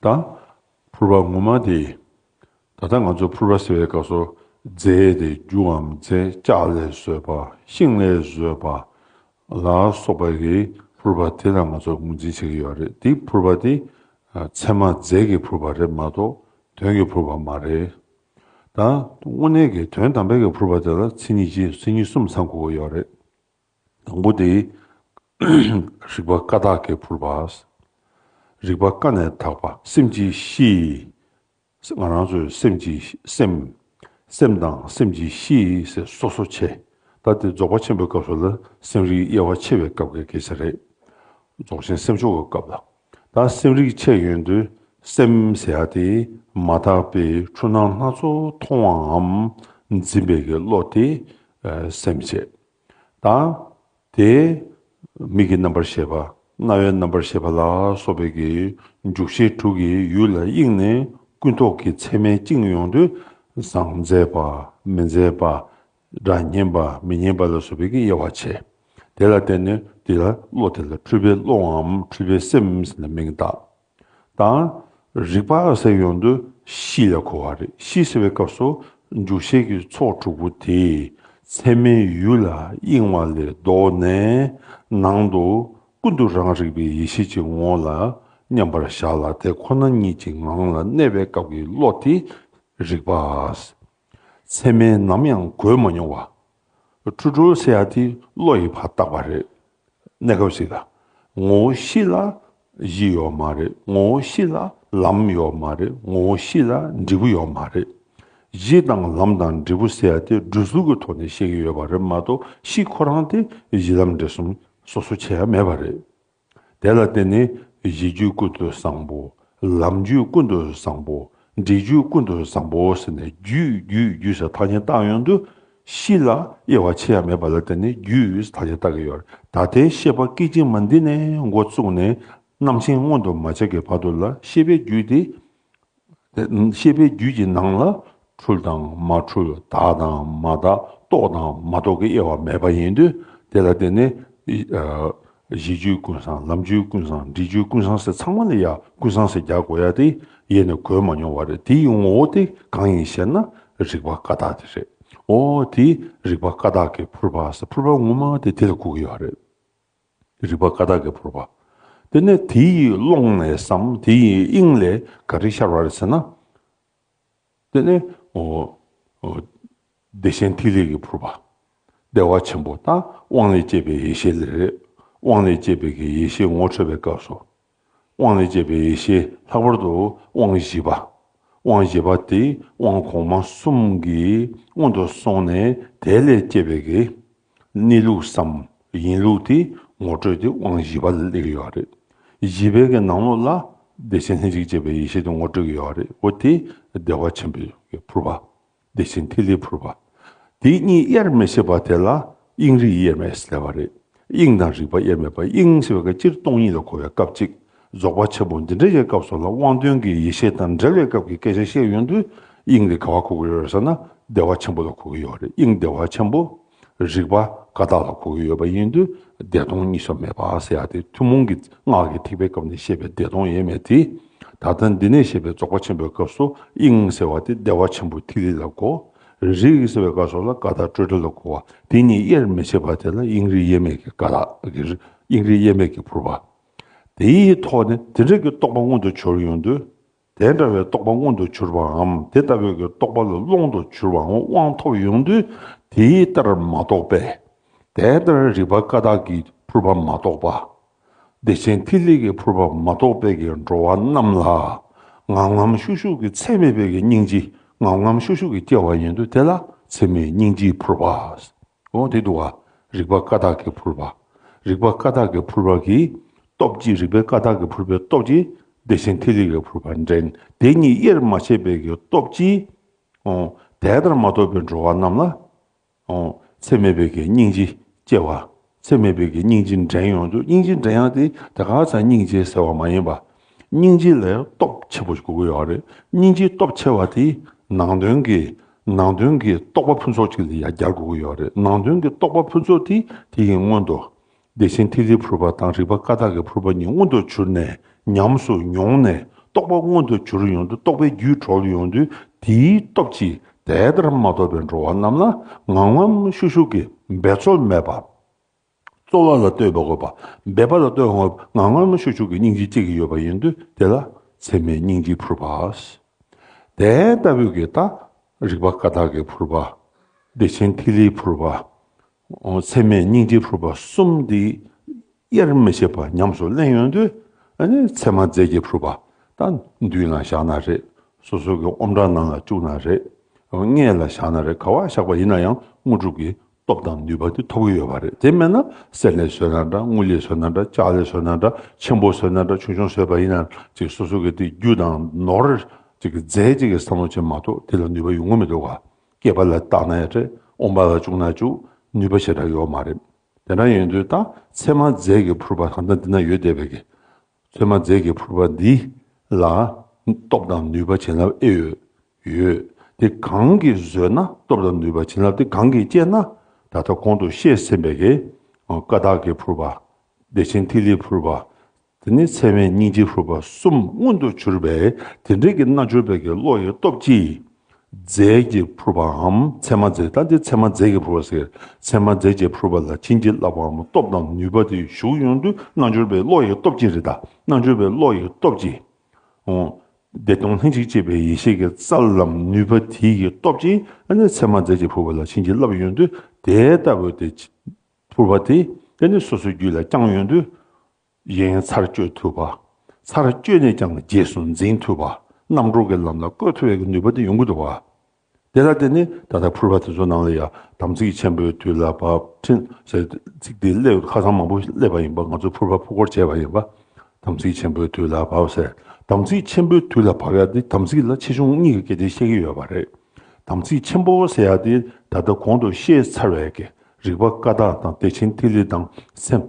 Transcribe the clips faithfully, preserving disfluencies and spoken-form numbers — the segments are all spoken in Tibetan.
ད་ཕུར་པ་ངོ་མ་དེ། ད་ལྟ་ང་ཚོ་ཕུར་པ་ཟེར་བའི་སྐབས་སུ་རྫས་དེ་རྒྱུའམ་རྫས་ལྕགས་ལས་བཟོས་པ། ཤིང་ལས་བཟོས་པ་ལ་སོགས་པ་གི་ཕུར་པ་དེ་ལ་ང་ཚོ་ངོས་འཛིན་བྱེད་ཀྱི་ཡོད་རེད། དེ་ཕུར་པ་དེ་ཚད་མ་རྫས་ཀྱི་ཕུར་པ་རེད་མ་གཏོགས་དོན་གྱི་ཕུར་པ་མ་རེད། ད་དངོས་གནས་ཀྱི་དོན་དམ་པའི་གི་ཕུར་པ་དེ་ལ་མཚན་ཉིད་གཅིག་མཚན་ཉིད་གསུམ་ཚང་དགོས་ཀྱི་ཡོད་རེད། དང་པོ་དེ། རིག་པ་ཀ་དག་གི་ཕུར་པ། རིག་པ་ཀ་ནས་དག་པ་སེམས་ཀྱི་གཤིས། ང་རང་ཚོའི་སེམས་ཀྱི་སེམས། སེམས་དང་སེམས་ཀྱི་གཤིས་ཟེར་སོ་སོ་ཕྱེ། ད་དེ་རྫོགས་པ་ཆེན་པོའི་སྐབས་སུ་ལ་སེམས་རིག་དབྱེ་བ་ཕྱེ་བའི་སྐབས་ཀྱི་སྐད་ཆ་རེད། རྫོགས་ཆེན་སེམས་མཆོག་གི་སྐབས་ལ། ད་སེམས་རིག་ཕྱེ་ཡོང་དུས་སེམས་ཟེར་ཡ་དེ་མ་དག་པའི་འཁྲུལ་སྣང་སྣ་ཚོགས་མཐོང་བའམ་འཛིན་པའི་གི་བློ་དེ་སེམས་བྱེད། ད་དེ་མིག་གི་རྣམ་པར་ཤེས་པ། རྣ་བའི་རྣམ་པར་ཤེས་པ་ལ་སོགས་པའི་གི་འཇུག་ཤེས་དྲུག་གི་ཡུལ་ལ་དབྱིངས་ནས་ཀུན་རྟོག་གི་མཚན་མས་བཅིངས་ཡོང་དུས་བཟང་མཛེས་པ་མི་མཛེས་པ། སྒྲ་སྙན་པ་མི་སྙན་པ་ལ་སོགས་པའི་གི་དབྱེ་བ་ཕྱེ། དེ་ལ་བརྟེན་ནས་དེ་ལ་བློ་དེ་ལ་འཁྲུལ་པའི་བློའམ་འཁྲུལ་པའི་སེམས་ཟེར་ནས་མིང་བཏགས། དང་། རིག་པ་ཟེར་ཡོང་དུས་གཤིས་ལ་གོ་བ་རེད། གཤིས་ཟེར་བའི་སྐབས་སུ་འཇུག་ཤེས་ཀྱི་ཚོགས་དྲུག་པོ་དེ་ཚད་མའི་ཡུལ་ལ་གཡེང་བ་ལས་ལྡོག་ནས་ནང་དུ་ཀུན་ཏུ་རང་རིག་པའི་ཡེ་ཤེས་ཀྱི་ངོ་བོ་ལ་མཉམ་པར་བཞག་ལ་དེ་ཁོ་ན་ཉིད་ཀྱི་ངང་ལ་གནས་པའི་སྐབས་ཀྱི་བློ་དེ་རིག་པ། ཚད་མས་ནམ་ཡང་གོས་མ་མྱོང་བ། འཁྲུལ་འཁྲུལ་ཟེར་ཡ་དེ་བློ་ཡིས་ཕར་བཏགས་པ་རེད། གནས་སྐབས་ཤིག་ལ། ངོ་བོ་གཤིས་ལ་གཞི་ཡོད་མ་རེད། ངོ་བོ་གཤིས་ལ་ལམ་ཡོད་མ་རེད། ངོ་བོ་གཤིས་ལ་འབྲས་བུ་ཡོད་མ་རེད། གཞི་དང་ལམ་དང་འབྲས་བུ་ཟེར་ཡ་དེ་འགྲོ་ཚུལ་གྱི་ཐོག་ནས་བཤད་ཀྱི་ཡོད་པ་རེད་མ་གཏོགས་གཤིས་ཁོ་རང་དེ་གཞི་ལམ་འབྲས་གསུམ་སོ་སོ་ཕྱེ་ཡ་མེད་པ་རེད། དེ་ལ་བརྟེན་ནས་གཞི་རྒྱུད་ཀུན་ཏུ་བཟང་པོ། ལམ་རྒྱུད་ཀུན་ཏུ་བཟང་པོ། འབྲས་རྒྱུད་ཀུན་ཏུ་བཟང་པོ་ཟེར་ནས་རྒྱུད་རྒྱུད་རྒྱུད་ཟེར་ཐ་སྙད་བཏགས་ཡོང་དུས་གཤིས་ལ་དབྱེ་བ་ཕྱེ་ཡ་མེད་པ་ལ་བརྟེན་ནས་རྒྱུད་ཟེར་ཐ་སྙད་བཏགས་ཀྱི་ཡོད་རེད། ད་ལྟའི་ཤེས་པ་སྐད་ཅིག་མ་འདི་ནས་འགོ་བཙུགས་ནས་རྣམ་མཁྱེན་མངོན་དུ་མ་བྱས་ཀྱི་བར་དུ་ལ་ཤེས་པའི་རྒྱུད་དེ། དེ་ཤེས་པའི་རྒྱུད་ཀྱི་ནང་ལ་འཁྲུལ་དང་མ་འཁྲུལ་དག་དང་མ་དག་རྟོགས་དང་མ་རྟོགས་ཀྱི་དབྱེ་བ་མེད་པ་ཡིན་དུས་དེ་ལ་བརྟེན་ནས་ཨ་གཞི་རྒྱུད་ཀུན་བཟང་ལམ་རྒྱུད་ཀུན་བཟང་འབྲས་རྒྱུད་ཀུན་བཟང་ཟེར་ཚང་མ་ལ་ཡ་ཀུན་བཟང་ཟེར་རྒྱག་དགོས་ཡ་དེ་ཡེ་ནས་གོས་མ་མྱོང་བ་རེད། དེ་ཡི་ངོ་བོ་དེ་གང་ཡིན་ཞེ་ན་རིག་པ་ཀ་དག་དེ་རེད། འོ་དེ་རིག་པ་ཀ་དག་གི་ཕུར་པ་ཟེར་ཕུར་པ་ངོ་མ་དེ་དེ་ལ་གོ་གི་ཡོད་རེད། རིག་པ་ཀ་དག་གི་ཕུར་པ། དེ་ནས་དེ་ཡི་ཀློང་ནས་སམ་དེ་ཡི་དབྱིངས་ལས་ག་རེ་ཤར་བ་རེད་ཟེར་ན། དེ་ནས་འོ་འོ་བདེ་ཆེན་ཐིག་ལེ་གི་ཕུར་པ། བདེ་བ་ཆེན་པོ་ད་དབང་ལས་སྐྱེས་པའི་ཡེ་ཤེས་ལས་རེད། དབང་ལས་སྐྱེས་པའི་གི་ཡེ་ཤེས་ངོ་འཕྲོད་པའི་སྐབས་སུ། དབང་ལས་སྐྱེས་པའི་ཡེ་ཤེས་ལྷག་པར་དུ་དབང་བཞི་པ། དབང་བཞི་པ་དེ་དབང་གོང་མ་གསུམ་གྱི་སྔོན་དུ་སོང་ནས་དེ་ལས་སྐྱེས་པའི་གི་གནས་ལུགས་སམ་ཡིན་ལུགས་དེ་ངོ་སྤྲོད་དེ་དབང་བཞི་པ་ལ་སླེབས་ཀྱི་ཡོད་རེད། བཞི་པའི་གི་ནང་ལོགས་ལ་བདེ་ཆེན་ལྷན་ཅིག་སྐྱེས་པའི་ཡེ་ཤེས་དེ་ངོ་སྤྲོད་ཀྱི་ཡོད་རེད། འོ་དེ་བདེ་བ་ཆེན་པོའི་གི་ཕུར་པ། བདེ་ཆེན་ཐིག་ལེའི་ཕུར་པ། དེ་གཉིས་དབྱེར་མི་ཕྱེད་པ་དེ་ལ་དབྱིངས་རིག་དབྱེར་མེད་ཟེར་བ་རེད། དབྱིངས་དང་རིག་པ་དབྱེར་མེད་པ། དབྱིངས་ཟེར་བའི་སྐབས་སྤྱིར་སྟོང་ཉིད་ལ་གོ་བའི་སྐབས་གཅིག་རྫོགས་པ་ཆེན་པོ་འདི་འདྲ་ཡི་སྐབས་སུ་ལ་དབང་དོན་གྱི་ཡེ་ཤེས་དང་འབྲེལ་བའི་སྐབས་ཀྱི་སྐད་ཆ་བཤད་ཡོང་དུས་དབྱིངས་དེ་ག་བ་གོ་གི་ཡོད་རེད་ཟེར་ན་བདེ་བ་ཆེན་པོ་ལ་གོ་གི་ཡོད་རེད། དབྱིངས་བདེ་བ་ཆེན་པོ། རིག་པ་ཀ་དག་ལ་གོ་གི་ཡོད་པ་ཡིན་དུས་བདེ་སྟོང་གཉིས་སུ་མེད་པ་ཟེར་ཡ་དེ་ཐུན་མོང་གི་སྔགས་ཀྱི་ཐེག་པའི་སྐབས་ནས་བཤད་པའི་བདེ་སྟོང་དབྱེར་མེད་དེ། ད་ལྟ་འདི་ནས་བཤད་པའི་རྫོགས་པ་ཆེན་པོའི་སྐབས་སུ་དབྱིངས་ཟེར་བ་དེ་བདེ་བ་ཆེན་པོ་ཐིག་ལེ་ལ་གོ། རིག་ཟེར་བའི་སྐབས་སུ་ལ་ཀ་དག་སྤྲོས་བྲལ་ལ་གོ་བ། དེ་གཉིས་དབྱེར་མི་ཕྱེད་པ་དེ་ལ་དབྱིངས་རིག་དབྱེར་མེད་ཀྱི་ཀ་དག་གི་དབྱིངས་རིག་དབྱེར་མེད་ཀྱི་ཕུར་པ། དེའི་ཐོག་ནས་དེ་འདྲ་གི་རྟོགས་པ་མངོན་དུ་གྱུར་ཡོང་དུས། དེ་འདྲ་བའི་རྟོགས་པ་མངོན་དུ་གྱུར་པའམ་དེ་ལྟ་བུའི་གི་རྟོགས་པ་ལ་ཀློང་དུ་གྱུར་པའམ་དབང་ཐོབ་ཡོང་དུས་དེའི་ལྟར་མ་རྟོགས་པས། དེ་ལྟར་རིག་པ་ཀ་དག་གི་ཕུར་པ་མ་རྟོགས་པ། བདེ་ཆེན་ཐིག་ལེ་གི་ཕུར་པ་མ་རྟོགས་པའི་གི་འགྲོ་བ་རྣམས་ལ་ངམ་ངམ་ཤུགས་ཤུགས་ཀྱི་ཚད་མེད་པའི་གི་སྙིང་རྗེ་ངམ་ངམ་ཤུགས་ཤུགས་ཀྱི་སྐྱེ་བ་ཡིན་དུས་དེ་ལ་ཚད་མེད་སྙིང་རྗེའི་ཕུར་པ། འོ་དེ་འདུག་བ། རིག་པ་ཀ་དག་གི་ཕུར་པ། རིག་པ་ཀ་དག་གི་ཕུར་པ་གི་སྟོབས་ཀྱིས་རིག་པའི་ཀ་དག་གི་ཕུར་པའི་སྟོབས་ཀྱིས་བདེ་ཆེན་ཐིག་ལེ་གི་ཕུར་པ་འདྲེན། དེ་གཉིས་དབྱེར་མ་ཕྱེད་པའི་གི་སྟོབས་ཀྱིས། འོ་དེ་ལྟར་མ་རྟོགས་པའི་འགྲོ་བ་རྣམས་ལ། འོ་ཚད་མེད་པའི་གི་སྙིང་རྗེ་སྐྱེ་བ། ཚད་མེད་པའི་གི་སྙིང་རྗེ་འདྲེན་ཡོང་དུས་སྙིང་རྗེ་འདྲེན་ཡག་དེ་དེ་ག་ཚ་སྙིང་རྗེ་ཟེར་བ་མ་ཡིན་པ། སྙིང་རྗེ་ལ་སྟོབས་ཆེ་པོ་ཞིག་དགོས་ཀྱི་ཡོད་རེད། སྙིང་རྗེ་སྟོབས་ཆེ་བ་དེ་ནང་དོན་གྱི་ནང་དོན་གྱི་རྟོགས་པ་ཕུན་ཚོགས་ཅིག་ལ་ཡ་རྒྱག་དགོས་ཀྱི་ཡོད་རེད། ནང་དོན་གྱི་རྟོགས་པ་ཕུན་ཚོགས་དེ་དེ་ཡི་སྔོན་དུ་བདེ་ཆེན་ཐིག་ལེའི་ཕུར་པ་དང་རིག་པ་ཀ་དག་གི་ཕུར་པ་གཉིས་མངོན་དུ་གྱུར་ནས་ཉམས་སུ་མྱོང་ནས་ རྟོགས་པ་མངོན་དུ་གྱུར་ཡོང་དུས། རྟོགས་པའི་རྒྱུད་གྲོལ་ཡོང་དུས། དེའི་སྟོབས་ཀྱིས་དེ་ལྟར་མ་རྟོགས་པའི་འགྲོ་བ་རྣམས་ལ་ངང་ངམ་ཤུགས་ཤུགས་ཀྱིས་འབད་རྩོལ་མེད་པར། རྩོལ་བ་ལ་ལྟོས་པ་དགོས་པ། འབད་པ་ལ་ལྟོས་པ་དགོས་པ། ངང་ངམ་ཤུགས་ཤུགས་ཀྱིས་སྙིང་རྗེ་སྐྱེ་གི་ཡོད་པ་ཡིན་དུས། དེ་ལ་ཚད་མེད་སྙིང་རྗེའི་ཕུར་པ། དེ་ལྟ་བུའི་གི་ད་རིག་པ་ཀ་དག་གི་ཕུར་པ། བདེ་ཆེན་ཐིག་ལེའི་ཕུར་པ། ཚད་མེད་སྙིང་རྗེའི་ཕུར་པ་གསུམ་འདི་དབྱེར་མི་ཕྱེད་པ་ཉམས་སུ་ལེན་ཡོང་དུས། ཨ་ནི་ཚད་མ་རྫས་ཀྱི་ཕུར་པ། ད་མདུན་ལ་བཞག་ན་རེད། སོ་སོ་གི་ཨོམ་བྲག་ནང་ལ་བཅུག་ན་རེད། སྔས་ལ་བཞག་ན་རེད། ག་བ་བཞག་པ་ཡིན་ན་ཡང་དངོས་གྲུབ་ཀྱི་སྟོབས་དང་ནུས་པ་དེ་ཐོབ་ཀྱི་ཡོད་པ་རེད། དེ་མེད་ན་གསེར་ལས་བཟོས་ན་འདྲ། དངུལ་ལས་བཟོས་ན་འདྲ། ལྕགས་ལས་བཟོས་ན་འདྲ། ཆེན་པོ་བཟོས་ན་འདྲ། ཆུང་ཆུང་བཟོས་པ་ཡིན་ན་ཅིག་སོ་སོ་གི་དེ་རྒྱུ་དང་ནོར་ཅིག་གི་རྫས་ཅིག་གི་བསམ་བློ་ཅན་མ་གཏོགས་དེ་ལ་ནུས་པ་ཡོང་གི་མི་འདུག་ག་སྐེད་པ་ལ་བཏགས་ན་ཡང་རེད། ཨོམ་བྲག་ལ་བཅུག་ན་བཅུག་ནུས་པ་ཞེ་དྲག་ཡོད་མ་རེད། དེ་འདྲ་ཡིན་དུས་ད་ཚད་མ་རྫས་ཀྱི་ཕུར་པ་གང་ལྟར་འདི་ན་ཡོད་བསྡད་པའི་གི། ཚད་མ་རྫས་ཀྱི་ཕུར་པ་འདི་ལ་སྟོབས་དང་ནུས་པ་བྱིན་རླབས་ཨེ་ཡོད། ཡོད། དེ་གང་གིས་བཟོས་ན། སྟོབས་དང་ནུས་པ་བྱིན་རླབས་དེ་གང་གིས་སྐྱེས་ན། ད་ལྟ་གོང་དུ་བཤད་ཟིན་པའི་གི་ཀ་དག་གི་ཕུར་པ། བདེ་ཆེན་ཐིག་ལེའི་ཕུར་པ། དེ་ནས་ཚད་མེད་སྙིང་རྗེའི་ཕུར་པ་གསུམ་མངོན་དུ་གྱུར་པའི་དེ་འདྲའི་གི་རྣལ་འབྱོར་པའི་གི་བློ་ཡི་སྟོབས་ཀྱིས། རྫས་ཀྱི་ཕུར་པའམ་ཚད་མ་རྫས། ད་འདི་ཚད་མ་རྫས་ཀྱི་ཕུར་པ་ཟེར། ཚད་མ་རྫས་ཀྱི་ཕུར་པ་ལ་བྱིན་གྱིས་བརླབས་པའམ་སྟོབས་དང་ནུས་པ་དེ་ཞུགས་ཡོང་དུས། རྣལ་འབྱོར་པའི་བློ་ཡི་སྟོབས་ཀྱིས་རེད་ད། རྣལ་འབྱོར་པའི་བློ་ཡི་སྟོབས་ཀྱིས། འོ། བདེ་སྟོང་ལྷན་ཅིག་སྐྱེས་པའི་ཡེ་ཤེས་ཀྱི་རྩལ་ལམ་ནུས་པ་དེ་ཡི་སྟོབས་ཀྱིས། ཨ་ནི་ཚད་མ་རྫས་ཀྱི་ཕུར་པ་ལ་བྱིན་གྱིས་བརླབས་ཡོང་དུས། དེ་ལྟ་བུའི་དེ་ཕུར་པ་དེ་ཨ་ནི་སོ་སོའི་རྒྱུད་ལ་བསྐྱངས་ཡོང་དུས། གཞན་ཚར་གཅོད་ཐུབ་པ། ཚར་གཅོད་ནས་ཀྱང་རྗེས་སུ་འཛིན་ཐུབ་པ། རྣམ་གྲོལ་གྱི་ལམ་ལ་བཀོད་ཐུབ་པའི་གི་ནུས་པ་དེ་ཡོང་གི་འདུག་བ། དེ་ལ་བརྟེན་ནས་ད་ལྟ་ཕུར་པ་དེ་ཚོ་ནང་ལ་ཡང་དམ་ཚིག་ཆེན་པོའི་དུས་ལ་བབ། ཕྲིན་ཟེར་ཚིག་དེ་སླེབས། ཁ་སང་མང་པོ་སླེབས་པ་ཡིན་པ། ང་ཚོ་ཕུར་པ་ཕུར་སྐོར་བྱས་པ་ཡིན་པ། དམ་ཚིག་ཆེན་པོའི་དུས་ལ་བབ་ཟེར། དམ་ཚིག་ཆེན་པོའི་དུས་ལ་བབ་ཡ་དེ་དམ་ཚིག་ལ་ཆེ་ཆུང་གཉིས་ཀྱི་སྐད་ཆ་བཤད་ཀྱི་ཡོད་པ་རེད། དམ་ཚིག་ཆེན་པོ་ཟེར་ཡ་དེ་ད་ལྟ་གོང་དུ་བཤད་ཚར་བའི་གི་རིག་པ་ཀ་དག་དང་བདེ་ཆེན་ཐིག་ལེ་དང་སེམས།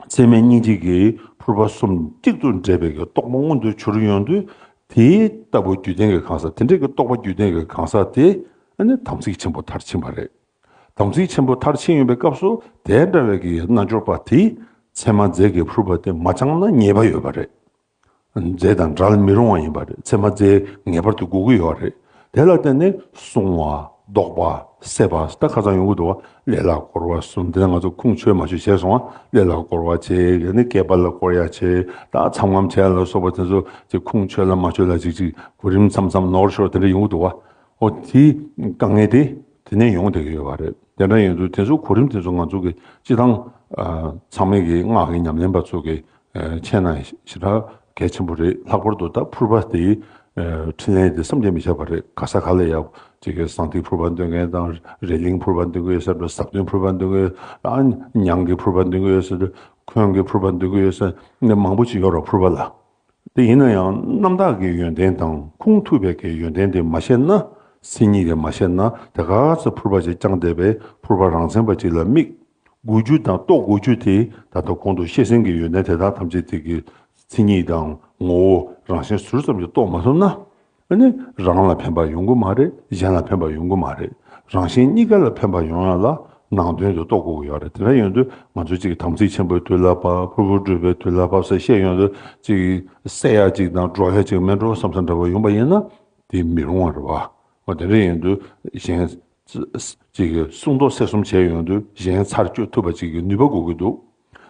ཚད་མེད་སྙིང་རྗེ་གི་ཕུར་པ་གསུམ་གཅིག་ཏུ་འདྲེས་པའི་གི་རྟོགས་པ་མངོན་དུ་གྱུར་ཡོང་དུས། དེ་ལྟ་བུ་རྒྱུད་ལྡན་གྱི་གང་ཟག། དེ་འདྲའི་གི་རྟོགས་པ་རྒྱུད་ལྡན་གྱི་གང་ཟག་དེ་ཨ་ནི་དམ་ཚིག་ཆེན་པོ་མཐར་ཕྱིན་པ་རེད། དམ་ཚིག་ཆེན་པོ་མཐར་ཕྱིན་ཡོང་པའི་སྐབས་སུ། དེ་འདྲ་བའི་གི་རྣལ་འབྱོར་པ་དེས་ཚད་མ་རྫས་ཀྱི་ཕུར་པ་དེ་མ་བཅངས་ན་ཉེས་པ་ཡོད་པ་རེད། རྫས་དང་འབྲལ་མི་རུང་བ་ཡིན་པ་རེད། ཚད་མ་རྫས་ངེས་པར་དུ་དགོས་ཀྱི་ཡོད་རེད། དེ་ལ་བརྟེན་ནས་བསྲུང་བ། བཟློག་པ། བསད་པ། ད་ཁ་སང་ཡོང་གི་འདུག་བ། ལས་ལ་བསྐོར་བ་གསུམ། དེ་ནས་ང་ཚོ་ཁུངས་འཁྱོལ་མ་འཁྱོལ་བྱས་སོང་བ། ལས་ལ་བསྐོར་བ་བྱས། ཡང་ན་བསྐལ་པ་ལ་བསྐོར་ཡ་བྱས། ད་ཚམ་ངམ་བྱས་ལ་སོགས་པ་དེ་ཚོ་ཅིག་ཁུངས་འཁྱོལ་ལ་མ་འཁྱོལ་ལ་ཅིག་ཅིག་གོ་རིམ་མཚམས་མཚམས་ནོར་ཤོར་དེ་འདྲ་ཡོང་གི་འདུག་བ། འོ་དེའི་དཀའ་ངལ་དེ་དེ་ནས་ཡོང་བསྡད་ཀྱི་ཡོད་པ་རེད། དེ་འདྲ་ཡིན་དུས་དེ་ཚོ་གོ་རིམ་དེ་ཚོ་ང་ཚོ་གི་སྤྱི་བཏང་ཚང་མས་ཀྱི་སྔགས་ཀྱི་ཉམས་ལེན་པ་ཚོ་གི་མཁྱེན་ན་ཞེ་དྲག་གལ་ཆེན་པོ་རེད། ལྷག་པར་དུ་ད་ཕུར་པ་དེའི་ཕྲིན་ལས་དེ་བསམ་གྱིས་མི་ཁྱབ་པ་རེད། ག་ས་ག་ལ་ཡང་ཅིག་གི་ཟངས་ཐིག་ཕུར་པ་འདོན་མཁན་དང་། རས་གླིང་ཕུར་པ་འདོན་གྱི་ཡོད་ས་འདྲ། ཟབ་དོན་ཕུར་པ་འདོན་གྱི་ཡོད། ཨ་ཉང་གི་ཕུར་པ་འདོན་གྱི་ཡོད་ས་འདྲ། འཁོན་གྱི་ཕུར་པ་འདོན་གྱི་ཡོད་ས་ནས་མང་པོ་ཅིག་ཡོད་རེད་ཕུར་པ་ལ། དེ་ཡིན་ན་ཡང་རྣམ་དག་གི་ཡོན་ཏན་དང་ཁུངས་ཐུབ་པའི་གི་ཡོན་ཏན་དེ་མ་ཤེས་ན། མཚན་ཉིད་དེ་མ་ཤེས་ན། དེ་ག་ཚོད་ཕུར་པ་ཞིག་བཅངས་བསྡད་པའི་ཕུར་པ་རང་མཚན་པ་ཅིག་ལ་དམིགས་དགོས་རྒྱུ་དང་རྟོགས་དགོས་རྒྱུ་དེ། ད་ལྟ་གོང་དུ་བཤད་ཟིན་གྱི་ཡོན་ཏན་དེ་དག་ཐམས་ཅད་དེ་གི་མཚན་ཉིད་དང་ངོ་བོ་རང་བཞིན་ཟུར་ཙམ་ཞིག་རྟོགས་མ་ཐུབ་ན། ཨ་ནི་རང་ལ་ཕན་པ་ཡོང་གི་མ་རེད། གཞན་ལ་ཕན་པ་ཡོང་གི་མ་རེད། རང་གཞན་གཉིས་ཀ་ལ་ཕན་པ་ཡོང་ཡ་ལ་ནང་དོན་དུ་རྟོགས་དགོས་ཀྱི་ཡོད་རེད། དེ་འདྲ་ཡོང་དུས་ང་ཚོས་ཅིག་དམ་ཚིག་ཆེན་པོའི་དུས་ལ་བབ། ཕུར་བུ་སྒྲུབ་པའི་དུས་ལ་བབ་ཟེར་བཤད་ཡོང་དུས། ཅིག་བསད་ཡ་ཅིག་དང་སྒྲོག་ཡ་ཅིག་མེད་འགྲོ་བསམ་བསམ་འདྲ་བོ་ཡོང་པ་ཡིན་ན་དེ་མི་རུང་བ་རེད་བ། འོ་དེ་འདྲ་ཡོང་དུས་གཞན་ཅིག་གི་བསྲུང་བཟློག་བསད་གསུམ་བྱས་ཡོང་དུས་གཞན་ཚར་གཅོད་ཐུབ་པ་ཅིག་གི་ནུས་པ་དགོས་ཀྱི་འདུག་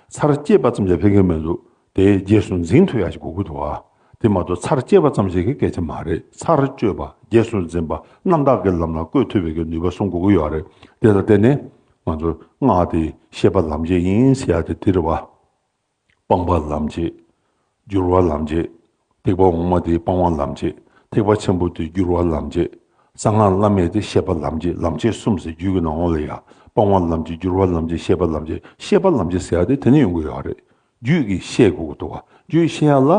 ཚར་བཅད་པ་ཙམ་གྱིས་ཕན་གྱི་མི་འདུག་དེ་རྗེས་སུ་འཛིན་ཐུབ་ཡ་ཞིག་དགོས་ཀྱི་འདུག་བ། དེ་མ་གཏོགས་ཚར་བཅད་པ་ཙམ་ཞིག་གི་སྐད་ཆ་མ་རེད། ཚར་གཅོད་པ། རྗེས་སུ་འཛིན་པ། རྣམ་དག་གི་ལམ་ལ་བཀོད་ཐུབ་པའི་གི་ནུས་པ་གསུམ་དགོས་ཀྱི་ཡོད་རེད། དེ་ལ་བརྟེན་ནས་ང་ཚོ་སྔགས་དེ་བཤད་པ་ལམ་བྱེད་ཡིན་ཟེར་ཡ་དེ་དེ་རེད་བ། སྤང་བ་ལམ་བྱེད། བསྒྱུར་བ་ལམ་བྱེད། ཐེག་པ་འོག་མ་དེ་སྤང་བ་ལམ་བྱེད། ཐེག་པ་ཆེན་པོ་དེ་བསྒྱུར་བ་ལམ་བྱེད། གསང་སྔགས་བླ་མེད་དེ་བཤད་པ་ལམ་བྱེད། ལམ་བྱེད་གསུམ་ཟེར་རྒྱུད་ཀྱི་ནང་ལོགས་ལ་ཡ། སྤང་བ་ལམ་བྱེད། བསྒྱུར་བ་ལམ་བྱེད། བཤད་པ་ལམ་བྱེད། བཤད་པ་ལམ་བྱེད་ཟེར་ཡ་དེ་དེ་ནས་ཡོང་གི་ཡོད་རེད། རྒྱུད་ཀྱིས་བཤད་དགོས་ཀྱི་འདུག་བ། རྒྱུད་བཤད་ཡ་ལ་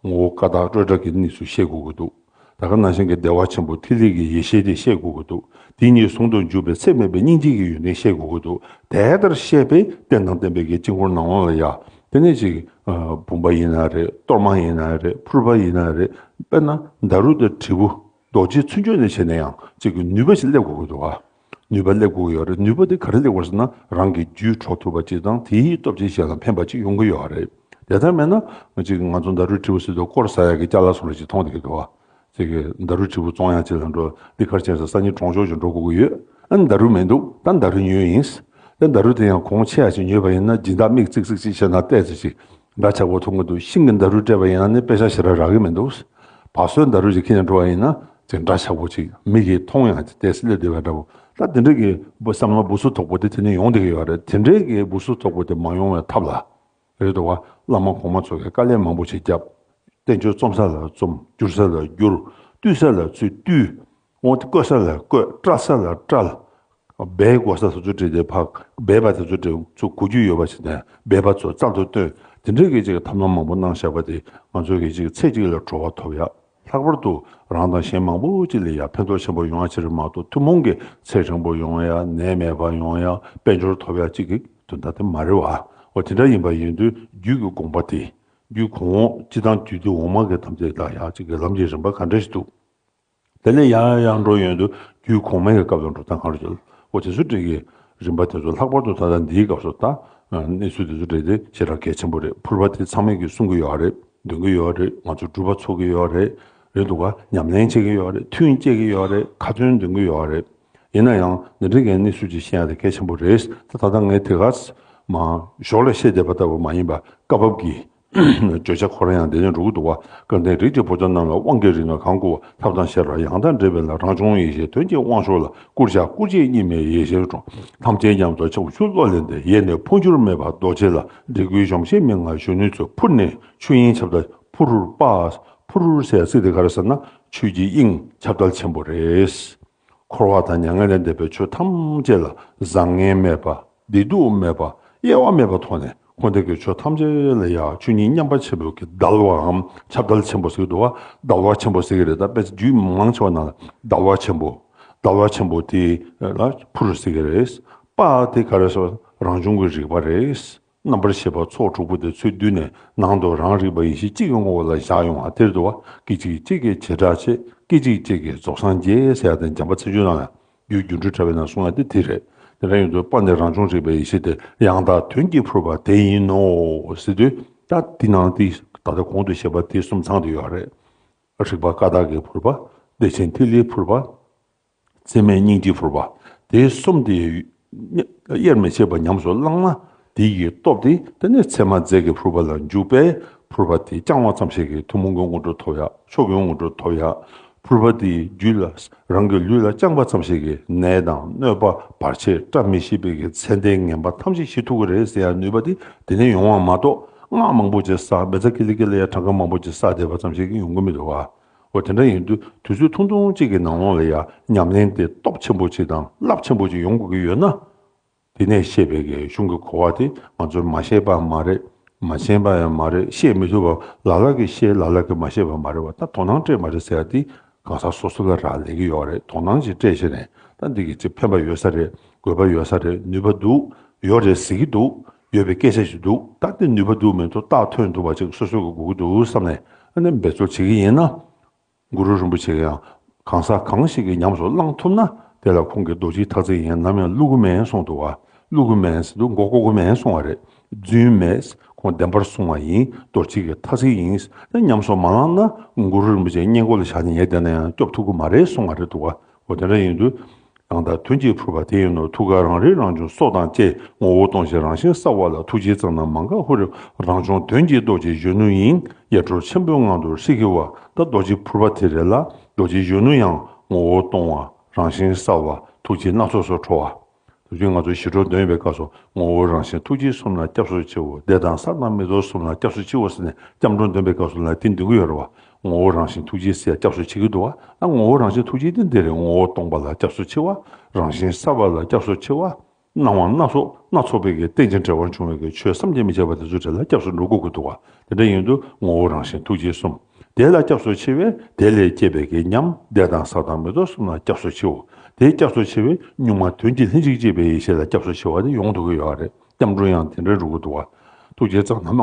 ངོ་བོ་ཀ་དག་སྤྲོས་བྲལ་གྱི་གནས་ཚུལ་བཤད་དགོས་ཀྱི་འདུག་ད་ག་ནང་བཞིན་གྱི་བདེ་བ་ཆེན་པོ་ཐིག་ལེ་གི་ཡེ་ཤེས་དེ་བཤད་དགོས་ཀྱི་འདུག་དེ་གཉིས་ཟུང་དུ་འཇུག་པའི་ཚད་མེད་པའི་སྙིང་རྗེ་གི་ཡོན་ཏན་བཤད་དགོས་ཀྱི་འདུག་དེ་ལྟར་བཤད་པའི་རྟེན་དང་བརྟེན་པའི་གི་དཀྱིལ་འཁོར་ནང་ལོགས་ལ་ཡ། དེ་ནས་ཅིག་བུམ་པ་ཡིན་ན་རེད། གཏོར་མ་ཡིན་ན་རེད། ཕུར་པ་ཡིན་ན་རེད། དཔེར་ན་ཌཱ་རུ་དང་དྲིལ་བུ། རྡོ་རྗེ་ཚུན་ཆད་ནས་བྱས་ན་ཡང་ཅིག་གི་ནུས་པ་ཞིག་སླེབས་དགོས་ཀྱི་འདུག་བ། ནུས་པ་སླེབས་དགོས་ཀྱི་ཡོད་རེད། ནུས་པ་དེ་ག་རེ་སླེབས་དགོས་ཟེར་ན། རང་གི་རྒྱུད་གྲོལ་ཐུབ་པ་ཅིག་དང་དེའི་སྟོབས་ཀྱིས་གཞན་ལ་ཕན་པ་ཅིག་ཡོང་གི་ཡོད་རེད། དེ་ལྟར་མེད་ན་ཅིག་ང་ཚོ་ཟླ་རུ་དྲིལ་བུ་ཟེར་དུས་སྐོར་ཟ་ཡག་གི་ཅ་ལག་བཟོ་འདྲ་ཅིག་མཐོང་བསྡད་ཀྱི་འདུག་བ། ཅིག་གི་ཟླ་རུ་དྲིལ་བུ་བཙོང་ཡག་ཅིག་ལ་འགྲོ། ལི་ཁར་ཅན་ཟེར་སང་ཉིན་གྲོང་ཆོག་ཅིག་འགྲོ་དགོས་ཀྱི་ཡོད། ཨ་ནི་ཟླ་རུ་མི་འདུག་ད་ཟླ་རུ་ཉོས་ཡིན། ད་ཟླ་རུ་དེ་ཡང་གོང་ཆེ་ཡག་ཅིག་ཉོས་པ་ཡིན་ན་སྦྱིན་བདག་མིག་ཙིག་ཙིག་ཅིག་བྱས་ན་ཏོག་ཙམ་ཅིག་འདྲ་ཆགས་པོ་མཐོང་གི་འདུག་ཤིང་གི་ཟླ་རུ་སྤྲད་པ་ཡིན་ན་ནི་དཔེ་ཆ་ཞེ་དྲག་རག་གི་མི་འདུག་བ་སོའི་ཟླ་རུ་ཅིག་ཁྱེར་ནས་འགྲོ་བ་ཡིན་ན་ཅིག་འདྲ་ཆགས་པོ་ཅིག་མིག་གིས་མཐོང་ཡག་ཅིག་ཏོག་ཙམ་སླེབས་བསྡད་པ་འདྲ་པོ། ད་དེ་འདྲ་གི་བསམ་བློ་སྦུག་སུབ་དོག་པོ་དེ་དེ་ནས་ཡོང་བསྡད་ཀྱི་ཡོད་རེད། དེ་འདྲའི་གི་སྦུག་སུབ་དོག་པོ་དེ་མ་ཡོང་བའི་ཐབས་ལ། རེད་འདུག་བ། བླ་མ་གོང་མ་ཚོ་གིས་དཀའ་ལས་མང་པོ་ཞིག་བརྒྱབ། བསྟན་བཅོས་རྩོམ་ས་ལ་རྩོམ། བསྒྱུར་ས་ལ་བསྒྱུར། བཏུལ་ས་ལ་ཚུར་བཏུལ། འོ་དེ་བཀོལ་ས་ལ་བཀོལ། བཀྲལ་ས་ལ་བཀྲལ། སྦས་དགོས་ས་དེ་ཚོ་བྲིས་ཏེ་ཕར་སྦས་པ་དེ་ཚོ་བྲིས་ཚུར་གོ་རྒྱུ་ཡོད་པ་ཞིག་ནས་སྦས་པ་ཚོ་རྩལ་དུ་བཏོན། དེ་འདྲའི་གི་ཅིག་ཐབས་ལམ་མང་པོ་གནང་བཞག་པ་དེ་ང་ཚོ་གི་ཅིག་ཚེ་གཅིག་ལ་གྲོལ་བ་ཐོབ་ཡག་ལྷག་པར་དུ་རང་དང་གཞན་མང་པོ་ཅིག་ལ་ཡང་ཕན་ཐོགས་ཆེན་པོ་ཡོང་ཡ་ཅིག་རེད་མ་གཏོགས་ཐུན་མོང་གི་ཚེ་རིང་པོ་ཡོང་ཡ། ནད་མེད་པ་ཡོང་ཡ། དཔལ་འབྱོར་ཐོབ་ཡ་ཅིག་གི་དོན་དག་དེ་མ་རེད་བ། འོ་དེ་འདྲ་ཡིན་པ་ཡིན་དུས་རྒྱུད་ཀྱི་དགོངས་པ་དེ་རྒྱུད་གོང་འོག་སྤྱི་དང་རྒྱུད་སྡེ་འོག་མ་གི་ཐམས་ཅད་ལ་ཡང་ཅིག་གི་ལམ་གྱི་རིམ་པ་ག་འདྲ་ཞིག་འདུག་དེ་ལས་ཡང་ཡང་ཡང་འགྲོ་ཡོང་དུས་རྒྱུད་གོང་མའི་གི་སྐབས་ལ་འགྲོ་སྟངས་ག་རེ་ཡོད། འོ་དེ་ཚོ་འདྲ་གི་རིམ་པ་དེ་ཚོ་ལྷག་པར་དུ་ད་ལྟ་འདིའི་སྐབས་སུ་ད་གནས་ཚུལ་དེ་ཚོ་འདྲ་དེ་ཞེ་དྲག་གལ་ཆེན་པོ་རེད། ཕུར་པ་དེ་ཚང་མས་གི་གསུང་གི་ཡོད་རེད། འདོན་གི་ཡོད་རེད། ང་ཚོ་སྒྲུབ་པ་ཚོགས་གི་ཡོད་རེད། རེད་འདུག་ག་ཉམས་ལེན་བྱེད་ཀྱི་ཡོད་རེད། ཐུན་བཅད་ཀྱི་ཡོད་རེད། ཁ་ཏོན་འདོན་གི་ཡོད་རེད། ཡིན་ན་ཡང་འདི་འདྲའི་གི་གནས་ཚུལ་ཅིག་ཤེས་ཡ་དེ་གལ་ཆེན་པོ་རེད། ད་ད་ལྟ་ངས་དེ་ག་མ་ཞོར་ལ་བཤད་བསྡད་པ་ལྟ་བུ་མ་ཡིན་པ་སྐབས་བབ་ཀྱི་བརྗོད་བྱ་ཁོ་རང་ཡང་འདི་ནས་འགྲོ་གི་འདུག་བ། སྐལ་ལྡན་རིགས་ཀྱི་བུ་ཆུང་རྣམས་ལ། དབང་གི་རིགས་ནི་གང་བསྐུར་བ། ཐབས་དང་ཤེས་རབ་ཡང་དག་འདྲེས་པའི་ལྷ། རང་བྱུང་ཡེ་ཤེས་དོན་གྱི་དབང་ཕྱུག་ལ། བསྐུར་བྱ་སྐུ་རྗེས་སྙིགས་མའི་ཡེ་ཤེས་དྲོངས། ཐམས་ཅད་ཉམས་སུ་ཆུ་བོ་ཆུ་བློ་ལེན་ཏེ། ཡེ་ནས་འཕོ་འགྱུར་མེད་པར་རྡོ་རྗེ་ལ། འབྲས་བུའི་གཞོམ་གཞིག་མི་མངའ་གཞོན་ནུའི་ཚུལ། ཕུར་ནས་ཆོས་དབྱིངས་ཁྱབ་བརྡལ་ཕུར་པ། ཕུར་ཟེར་ཚིག་དེ་ག་རེ་ཟེར་ན་ཆོས་ཀྱི་དབྱིངས་ཁྱབ་བརྡལ་ཆེན་པོ་རེད། འཁོར་བ་དང་མྱ་ངན་ལས་འདས་པའི་ཆོས་ཐམས་ཅད་ལ་བཟང་ངན་མེད་པ། བདེ་སྡུག་མེད་པ། དབྱེ་བ་མེད་པའི་ཐོག་ནས་འཁོར་འདས་ཀྱི་ཆོས་ཐམས་ཅད་ལ་ཡང་ཆོས་ཉིད་མཉམ་པ་ཆེན་པོའི་གི་བརྡལ་བའམ་ཁྱབ་བརྡལ་ཆེན་པོ་ཟེར་གྱི་འདུག་བ། བརྡལ་བ་ཆེན་པོ་ཟེར་གྱི་རེད། ད་དཔེ་རྒྱུད་མང་ཆེ་བ་ནང་ལ་བརྡལ་བ་ཆེན་པོ། བརྡལ་བ་ཆེན་པོ་དེ་ལ་ཕུར་ཟེར་གྱི་རེད། པ་དེ་ག་རེ་ཟེར་བ། རང་བྱུང་གི་རིག་པ་རེད། རྣམ་པར་ཤེས་པ་ཚོགས་དྲུག་པོ་དེ་ཚུར་བསྡུས་ནས་ནང་དུ་རང་རིག་པ་ཡེ་ཤེས་གཅིག་གི་ངོ་བོ་ལ་བཞག་ཡོང་བ་དེར་འདུག་བ། སྐད་ཅིག་གཅིག་གིས་བྱེ་བྲག་ཕྱེད། སྐད་ཅིག་གཅིག་གིས་རྫོགས་སངས་རྒྱས་ཟེར་ཡ་དེ་འཇམ་དཔལ་ཚིག་བརྗོད་ནང་ལ་རྒྱུད་སྒྱུ་འཕྲུལ་དྲ་བའི་ནང་གསུངས་ཡ་དེ་དེ་རེད། དེ་འདྲ་ཡིན་དུས་པ་ནི་རང་བྱུང་རིག་པའི་ཡེ་ཤེས་དེ་ཡང་དག་དོན་གྱི་ཕུར་པ་དེ་ཡིན་ནོ་ཟེར་དུས། ད་འདི་ནང་དེ་ད་ལྟ་གོང་དུ་བཤད་པ་དེ་གསུམ་ཚང་བསྡད་ཡོད་རེད། རིག་པ་ཀ་དག་གི་ཕུར་པ། བདེ་ཆེན་ཐིག་ལེའི་ཕུར་པ། མཚན་མའི་སྙིང་རྗེའི་ཕུར་པ། དེ་གསུམ་དེ་དབྱེར་མི་ཕྱེད་པར་ཉམས་སུ་བླངས་ན། དེ་ཡི་སྟོབས་དེ་དེ་ནས་མཚན་མ་རྫས་ཀྱི་ཕུར་པ་ལ་འཇུག་པས། ཕུར་པ་དེ་བརྐྱང་བ་ཙམ་ཞིག་གིས་ཐུན་མོང་གི་དངོས་གྲུབ་ཐོབ་ཡ། མཆོག་གི་དངོས་གྲུབ་ཐོབ་ཡ། ཕུར་པ་དེ་རྒྱུད་ལ་རང་གི་ལུས་ལ་བརྐྱངས་པ་ཙམ་ཞིག་གིས་ནད་དང་གནོད་པ་བར་ཆད་བཀྲ་མི་ཤིས་པའི་གི་ཚེ་འདས་ངན་པ་ཐམས་ཅད་ཞི་ཐུབ་ཀྱི་རེད་ཟེར་ཡ་ནུས་པ་དེ་དེ་ནས་ཡོང་བ་མ་གཏོགས། སྔགས་མང་པོ་ཅིག་བསགས། མེ་བཙའ་ཀི་ལི་ཀི་ལ་ཡ་གྲངས་ཀ་མང་པོ་ཅིག་བསགས་བསྡད་པ་ཙམ་ཞིག་གིས་ཡོང་གི་མི་འདུག་བ། འོ་དེ་འདྲ་ཡིན་དུས་དུས་ཚོད་ཐུང་ཐུང་གཅིག་གི་ནང་ལོགས་ལ་ཡ་ཉམས་ལེན་དེ་སྟོབས་ཆེན་པོ་ཅིག་དང་རླབས་ཆེན་པོ་ཅིག་ཡོང་དགོས་ཀྱི་ཡོད་ན། དེ་ནས་བཤད་པའི་གི་གཞུང་གི་གོ་བ་དེ་ང་ཚོས་མ་ཤེས་པ་མ་རེད། མ་མཁྱེན་པ་ཡང་མ་རེད། ཤེས་མི་ཐུབ་པ། ལ་ལ་གིས་ཤེས། ལ་ལ་གིས་མ་ཤེས་པ་མ་རེད་བ། ད་དོ་སྣང་སྤྲད་མ་རེད་ཟེར་ཡ་དེ་གང་ཟག་སོ་སོ་ལ་རག་ལས་ཀྱི་ཡོད་རེད། དོ་སྣང་ཅིག་སྤྲད་བྱས་ནས་ད་འདི་གི་ཅིག་ཕན་པ་ཡོད་ས་རེད། དགོས་པ་ཡོད་ས་རེད། ནུས་པ་འདུག་ཡོད་རེད་ཟེར་གྱི་འདུག་ཡོད་པའི་སྐད་ཆ་ཞིག་འདུག་ད་དེ་ནུས་པ་འདུག་མི་འདུག་རྟགས་ཐོན་ཐུབ་པ་ཅིག་སོ་སོ་གི་དགོས་ཀྱི་འདུག་བསམ་ནས་ཨ་ནི་འབད་རྩོལ་བྱེད་ཀྱི་ཡིན་ན། གུ་རུ་རིན་པོ་ཆེ་གིས་ཡང་གང་ཟག་གང་ཞིག་གིས་ཉམས་སུ་བླང་ཐུབ་ན་དེ་ལ་ཁོང་གིས་རྡོ་རྗེའི་ཐ་ཚིག་ཡན་ནམ་ཡང་བླུག་གི་མེད་གསུངས་འདུག་བ། བླུག་གི་མེད་ཟེར་དུས་མགོ་བསྐོར་གི་མེད་གསུངས་པ་རེད། རྫུན་མེད། ཁོང་བདེན་པར་གསུངས་པ་ཡིན། རྡོ་རྗེ་གི་ཐ་ཚིག་ཡིན། དེ་ཉམས་སུ་མ་བླངས་ན་གུ་རུ་རིན་པོ་ཆེ་སྔས་མགོ་ལ་བཞག་ནས་ངས་བསྡད་ན་ཡང་སྐྱོབ་ཐུབ་ཀྱི་མ་རེད་གསུངས་པ་རེད་འདུག་བ། འོ་དེ་འདྲ་ཡིན་དུས། ཡང་དག་དོན་གྱི་ཕུར་པ་དེ་ཡིན་ནོ། ཐུགས་ཀར་རང་རིག་རང་བྱུང་སྲོག་དང་བཅས། ངོ་བོ་སྟོང་ཞིང་རང་བཞིན་གསལ་བ་ལ། ཐུགས་རྗེའི་གཙང་རྣམས་མ་འགགས་ཧཱུྃ་རེ། རང་བྱུང་དོན་གྱི་རྡོ་རྗེ་གཞོན་ནུ་ཡིན། ཡེ་གྲོལ་ཆེན་པོའི་ངང་དུ་ཧྲིལ་གྱིས་བ། ད་རྡོ་རྗེ་ཕུར་པ་དེ་རེད་ལ། རྡོ་རྗེ་གཞོན་ནུ་ཡང་ངོ་བོ་སྟོང་བ། རང་བཞིན་གསལ་བ། ཐུགས་རྗེ་སྣ་ཚོགས་སུ་འཕྲོ་བ། དེ་བཞིན་ང་ཚོ་ཞི་ཁྲོ་འདོན་པའི་སྐབས་སུ་ངོ་བོ་རང་བཞིན་ཐུགས་རྗེ་གསུམ་ལ་སྐྱབས་སུ་མཆིའོ། བདེ་དང་གསལ་དང་མི་རྟོག་གསུམ་ལ་སྐྱབས་སུ་མཆིའོ་ཟེར་ནས་སྐྱབས་འགྲོ་འདོན་པའི་སྐབས་སུ་ལ་དེ་འདོན་གྱི་ཡོད་རེད་བ། ངོ་བོ་རང་བཞིན་ཐུགས་རྗེ་ཟེར་སྐྱབས་སུ་མཆི་གི་འདུག་བ། ཨ་ངོ་བོ་རང་བཞིན་ཐུགས་རྗེ་དེ་འདི་རེད། ངོ་བོ་སྟོང་པ་ལ་སྐྱབས་སུ་མཆི་བ། རང་བཞིན་གསལ་བ་ལ་སྐྱབས་སུ་མཆི་བ། སྣང་བ་སྣ་ཚོགས་སྣ་ཚོགས་པའི་གི་རྟེན་ཅིང་འབྲེལ་བར་འབྱུང་བའི་གི་ཆོས་བསམ་གྱིས་མི་ཁྱབ་པ་དེ་ཚོ་གྲས་ལ་སྐྱབས་སུ་འགྲོ་དགོས་ཀྱི་འདུག་བ། དེ་འདྲ་ཡིན་དུས་ངོ་བོ་རང་བཞིན་ཐུགས་རྗེ་གསུམ། དེ་ལ་སྐྱབས་སུ་མཆི་བས་དེ་ལས་སྐྱེས་པའི་གི་ཉམས་བདེ་དང་གསལ་དང་མི་རྟོག་གསུམ་ལ་སྐྱབས་སུ་མཆིའོ། དེ་སྐྱབས་སུ་མཆི་བས་གཉུག་མ་དོན་གྱི་ལྷན་ཅིག་སྐྱེས་པའི་ཡེ་ཤེས་ལ་སྐྱབས་སུ་མཆི་བ་དེ་ཡོང་ཐུབ་ཀྱི་ཡོད་རེད། སྐྱབས་འགྲོ་ཡང་དེ་འདྲ་འགྲོ་གི་འདུག་བ། ཐུགས་རྗེ་གཙང་མ་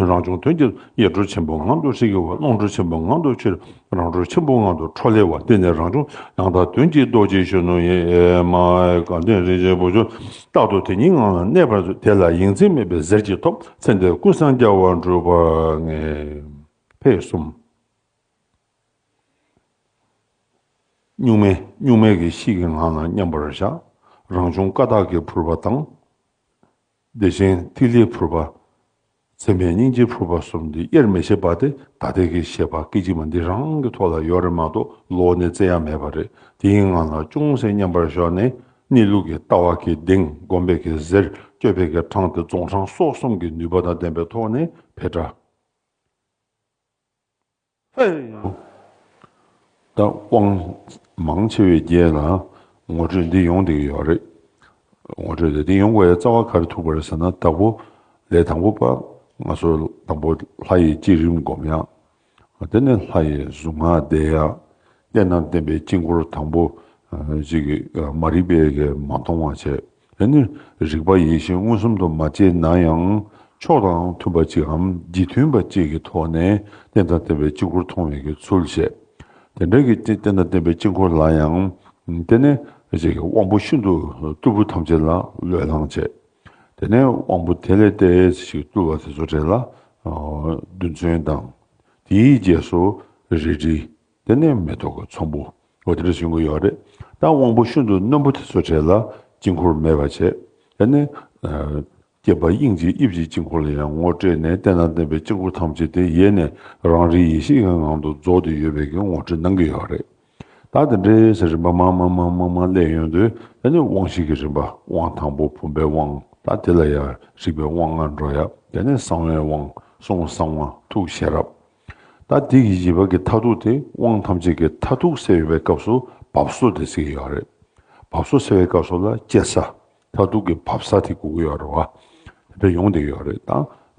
རང་བྱུང་དོན་གྱི་ཡེ་གྲོལ་ཆེན་པོའི་ངང་དུ་ཧྲིག་གེ་བ། ཀློང་གྲོལ་ཆེན་པོའི་ངང་དུ་ཆེར། རང་གྲོལ་ཆེན་པོའི་ངང་དུ་ཁྲོ་ལེ་བ། དེ་ནས་རང་བྱུང་ཡང་དག་དོན་གྱི་རྡོ་རྗེ་གཞོན་ནུ་ཡི་མ་དགའ་ལྡན་རིན་ཆེན་བུ་ཆུང་རྟག་ཏུ་དེ་ཉིད་ངང་ལ་གནས་པར་མཛོད། དེ་ལ་ཡིད་འཛིན་མེད་པའི་ཟེར་གྱིས་ཐོབ། ཚེ་འདིར་ཀུན་བཟང་རྒྱལ་བར་འགྲུབ་པར་ངེས། ཕེབས་གསུམ། གཉུག་མའི་གཉུག་མའི་གི་གཤིས་ཀྱི་ངང་ལ་མཉམ་པར་བཞག། རང་བྱུང་ཀ་དག་གི་ཕུར་པ་དང་། བདེ་ཆེན་ཐིག་ལེའི་ཕུར་པ། མཚན་དཔེ་སྙིང་རྗེའི་ཕུར་པ་གསུམ་འདི་དབྱེར་མི་ཕྱེད་པ་དེ་ད་ལྟའི་གི་བཤད་པ་སྐད་ཅིག་མ་འདི་རང་གི་ཐོག་ལ་ཡོད་རེད་མ་གཏོགས་ལོགས་ནས་བཙལ་ཡ་མེད་པ་རེད། དེའི་ངང་ལ་ཅུང་ཟད་མཉམ་པར་བཞག་ནས་གནས་ལུགས་ཀྱི་ལྟ་བ་གི་གདེང་། སྒོམ་པའི་གི་གཟེར། སྤྱོད་པའི་གི་འཕྲང་དེ་རྫོགས་འཕྲང་སོ་གསུམ་གྱི་ནུས་པ་དང་ལྡན་པའི་ཐོག་ནས་འཕེལ་དྲགས། ཧེ། ད་དབང་མང་ཆེ་བའི་རྗེས་ལ་ངོ་སྤྲོད་འདི་ཡོང་བསྡད་ཀྱི་ཡོད་རེད། ངོ་སྤྲོད་དེ་འདི་ཡོང་དགོས་ཡ་རྩ་བ་ག་རེ་ཐུག་པ་རེད་ཟེར་ན། དང་པོ་ལས་དང་པོ་པ་ང་ཚོ་དང་པོ་ལྷ་ཡི་བསྐྱེད་རིམ་སྒོམ་ཡ། དེ་ནས་ལྷ་ཡི་གཟུངས་སྔགས་བཟླས་ཡ། རྟེན་དང་བརྟེན་པའི་དཀྱིལ་འཁོར་དང་པོ་ཅིག་གི་མ་རིག་པའི་གི་མ་མཐོང་བ་བྱས། དེ་ནི་རིག་པ་ཡེ་ཤེས་མངོན་སུམ་དུ་མ་སྐྱེས་ན་ཡང་ཕྱོགས་དང་མཐུན་པ་ཅིག་གམ་རྗེས་མཐུན་པ་ཅིག་གི་ཐོག་ནས་རྟེན་དང་བརྟེན་པའི་དཀྱིལ་འཁོར་མཐོང་བའི་གི་ཚུལ་བྱས། དེ་འདྲ་གི་རྟེན་དང་བརྟེན་པའི་དཀྱིལ་འཁོར་ལ་ཡང་དེ་ནས་ཅིག་གི་དབང་པོ་ཤིན་ཏུ་རྟུལ་པོ་ཐམས་ཅད་ལ་བློས་བསླངས་བྱས། དེ་ནས་དབང་པོ་དེ་ལས་ཏེ་ཞིག་རྟུལ་བ་དེ་ཚོ་གྲས་ལ་རྡུལ་ཚོན་དང་། དེའི་རྗེས་སུ་རལ་གྲི། དེ་ནས་མེ་ཏོག་གི་ཚོམ་བུ། འོ་དེ་འདྲ་ཞིག་ཡོང་གི་ཡོད་རེད། ད་དབང་པོ་ཤིན་ཏུ་རྣོན་པོ་དེ་ཚོ་གྲས་ལ་དཀྱིལ་འཁོར་མེད་པ་བྱས། དེ་ནས་ཨ་བསྐྱེད་པ་དབྱིངས་ཀྱི་དབྱིབས་ཀྱི་དཀྱིལ་འཁོར་ལ་ཡང་ངོ་སྤྲད་ནས་རྟེན་དང་བརྟེན་པའི་དཀྱིལ་འཁོར་ཐམས་ཅད་དེ་ཡེ་ནས་རང་རིག་ཡེ་ཤེས་ཀྱི་ངང་དུ་རྫོགས་ཏེ་ཡོད་པའི་གི་ངོ་སྤྲོད་གནང་གི་ཡོད་རེད། ད་དེ་འདྲའི་ཟེར་རིམ་པ་མང་མང་མང་མང་མང་སླེབས་ཡོང་དུས། དེ་ནས་དབང་བཞི་གི་རིམ་པ། དབང་དང་པོ་བུམ་པའི་དབང་། ད་དེ་ལ་ཡང་རིག་པའི་དབང་ལྔ་འགྲོ་ཡ། དེ་ནས་གསང་བའི་དབང་། གསུང་གསང་བ། ཐུགས་ཤེས་རབ། ད་དེ་གི་བཞི་པ་གི་མཐར་ཐུག་དེ་དབང་ཐམས་ཅད་ཀྱི་མཐར་ཐུག་ཟེར་བའི་སྐབས་སུ་བབས་སོ་དེ་ཟེར་གྱི་ཡོད་རེད། བབས་སོ་ཟེར་བའི་སྐབས་སུ་ལ་སྐྱེ་ས། མཐར་ཐུག་གི་བབས་ས་དེ་དགོས་ཀྱི་ཡོད་རེད་བ། དེ་འདྲ་ཡོང་བསྡད་ཀྱི་ཡོད་རེད། ད་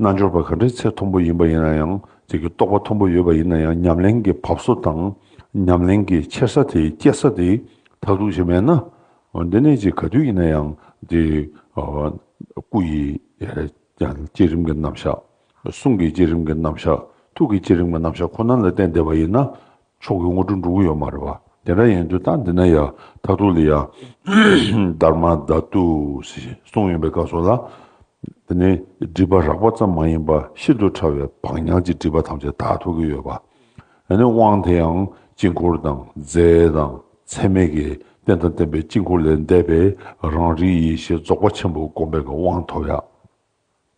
རྣལ་འབྱོར་པ་ག་འདྲའི་ཚད་མཐོན་པོ་ཡིན་པ་ཡིན་ན་ཡང་། ཅིག་གི་རྟོགས་པ་མཐོན་པོ་ཡོད་པ་ཡིན་ན་ཡང་། ཉམས་ལེན་གྱི་བབས་སོ་དང་། ཉམས་ལེན་གྱི་འཆར་ས་དེ། སྐྱེ་ས་དེ་མཐར་ཐུག་ཞིག་མེད་ན། འདི་ནས་ཅིག་ག་དུས་ཡིན་ན་ཡང་དེ་ཨ་སྐུ་ཡི་ཡ་བསྐྱེད་རིམ་གྱི་རྣམ་གཞག། གསུང་གི་བསྐྱེད་རིམ་གྱི་རྣམ་གཞག། ཐུགས་ཀྱི་བསྐྱེད་རིམ་གྱི་རྣམ་གཞག་ཁོ་ན་ལ་བརྟེན་བསྡད་པ་ཡིན་ན། མཆོག་གི་དངོས་གྲུབ་འགྲུབ་ཀྱི་ཡོད་མ་རེད་བ། དེ་འདྲ་ཡིན་དུས་ད་འདི་ན་ཡ་མཐར་ཐུག་ལ་ཡ་དྷརྨ་དྷཱ་ཏུ་ཞེས་གསུངས་ཡོད་པའི་སྐབས་སུ་ལ། དེ་ནི་སྒྲིབ་པ་རགས་པ་ཙམ་མ་ཡིན་པ་ཤིན་ཏུ་ཕྲ་བའི་བག་ཉལ་གྱི་སྒྲིབ་པ་ཐམས་ཅད་དག་ཐུབ་ཀྱི་ཡོད་པ། དེ་ནི་དབང་དེ་ཡང་དཀྱིལ་འཁོར་དང་རྫས་དང་ཚད་མེད་ཀྱི་རྟེན་དང་བརྟེན་པའི་དཀྱིལ་འཁོར་ལས་འདས་པའི་རང་རིག་ཡེ་ཤེས་རྫོགས་པ་ཆེན་པོ་བསྒོམ་པའི་དབང་ཐོབ་ཡ།